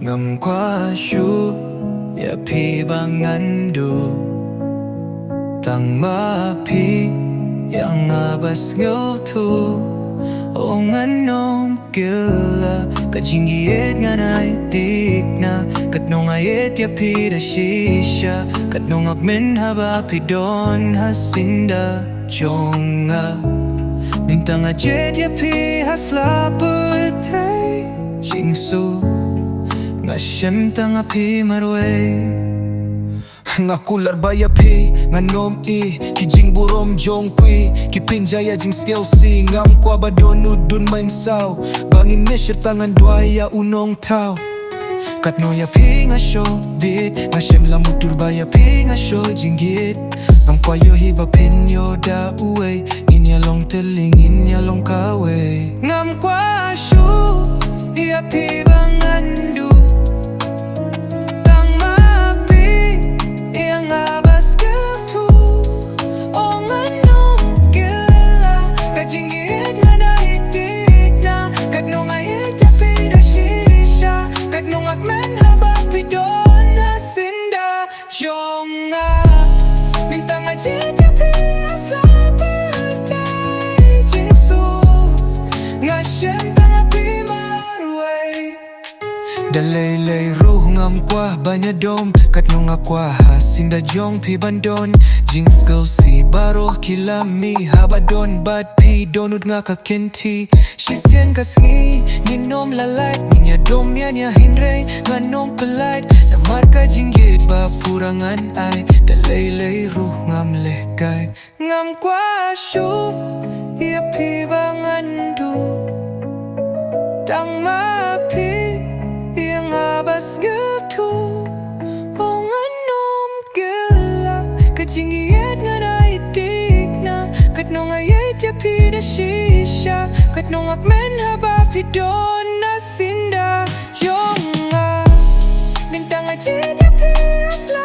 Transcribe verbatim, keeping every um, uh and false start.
Ngam kwah shuh ïa phi ba ngan duh, tang ma phi ïa nga ba sngewthuh. O ngan ym kylla, ka jingïeit ngan ai thikna. Katno nga ïeit ïa phi da shisha, katno nga kmen haba phi don ha syndah jong nga. Mynta nga jied ïa phi ha sla pyrthei jingsuk, nga shem tang ha phi marwei. Nga kular bha ïa phi, ngan ym ïeh ki jingburom jong phi, ki pynjah ïa jingsngewsih. Ngam kwah ba don u dun mynsaw, ba ngin ïashad tang ngan duwai ïa u Nongthaw. Katno ïa phi nga shu bit, nga shem la mutur bha ïa phi nga shu jingit. Ngam kwah ïohi ba phin ïoh da uwei, ngin ïa long tylli, ngin ïa long kawei. Ngam kwah shuh ïa phi ba ngan duh, tang ma phi ïa nga ba sngewthuh. O ngan ym kylla, ka jingïeit ngan ai thikna. Katno nga ïeit ïa phi da shisha, katno nga kmen haba phi don ha syndah jong nga. Mynta nga jied ïa phi ha sla pyrthei jingsuk, nga shem tang ha phi marwei. Da lei lei ruh ngam kwah ban ïadom, katno nga kwah ha syndah jong phi ban don. Jingsngewsih baroh ki la mih haba don bad phi, dohnud nga ka kynti. Shisien ka sngi ngin ym la lait, ngin ïadom ïa nia hynrei ngan ym pyllait. Namar ka jingïeit ba pura ngan ai, da lei lei ruh ngam lehkai. Ngam kwah shuh ïa phi ba ngan duh, tang ma phi ïa nga ba sngewthuh. O ngan ym kylla, ka jingïeit ngan ai thikna. Katno nga ïeit ïa phi da shisha, katno nga kmen haba phi don ha syndah jong nga. Mynta nga jied ïa phi ha sla